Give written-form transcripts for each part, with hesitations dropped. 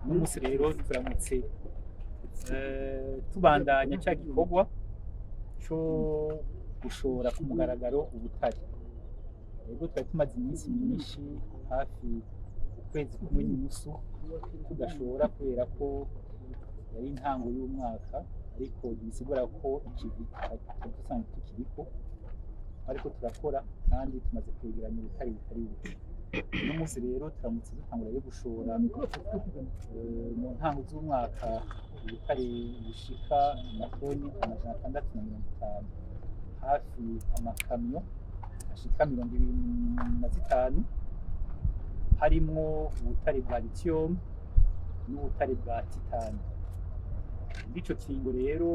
Uno munsi rero turamutse tubandanya ca gikorwa co gushora ku mugaragaro ubutare. Rero twari tumaze iminsi myinshi, hafi ukwezi kumwe n'inusu, tudashora kubera ko yari intango y'umwaka, ariko ntibisigura ko ikivi tutari dusanzwe tukiriko, ariko turakora kandi tumaze kwegeranya ubutare butari buke. Uno munsi rero turamutse dutangura yo gushora mu ntango z'umwaka ubutare bushika amatoni 650, hafi amakamyo ashika 25, harimwo ubutare bwa lithium n'ubutare bwa titane. Muri ico kiringo rero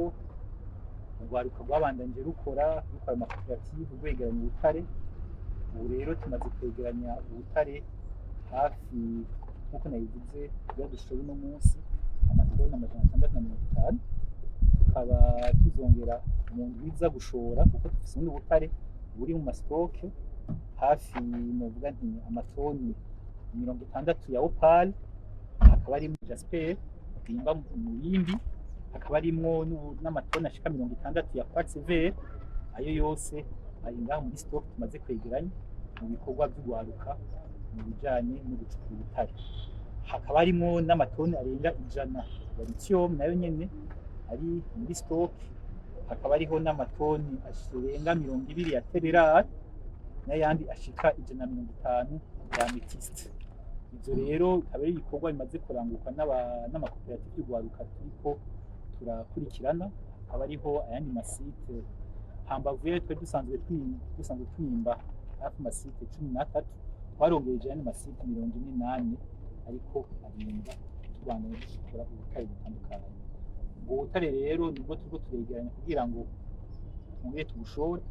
urwaruka rwabandanije rukora amakoperative, rwegeranya ubutare. Ubu rero tumaze kwegeranya ubutare hafi, nk'uko nabivuze, kugira dushore uno munsi amatoni 650, tukaba tuzongera mu ndwi iza gushora, kuko dufise ubundi butare buri mu ma stocks, hafi novuga nti amatoni 60 ya opale, hakaba harimwo jasper bimba mu bindi, hakaba harimwo n'amatoni ashika 60 ya quartz vert. Ayo yose ari ngaho muri stock tumaze kwegeranya mu bikorwa vy'urwaruka mu bijanye no gucukura ubutare. Hakaba harimwo n'amatoni arenga 100 ya lithium, nayo nyene ari muri stock. Hakaba hariho n'amatoni arenga 20 ya terre rare n'ayandi ashika 150 ya améthyste. Ivyo rero bikaba ari ibikorwa bimaze kuranguka n'amakoperative y'urwaruka turiko turakurikirana. Hakaba hariho ayandi ma sites hambavu yayo twari dusanzwe twimba, hafi ama sites 13, twarongereje ayandi ma sites 44, ariko arimba tubandanya dushikura ubutare butandukanye. Ubwo butare rero nibwo turiko turegeranya kugira ngo twongere tubushore.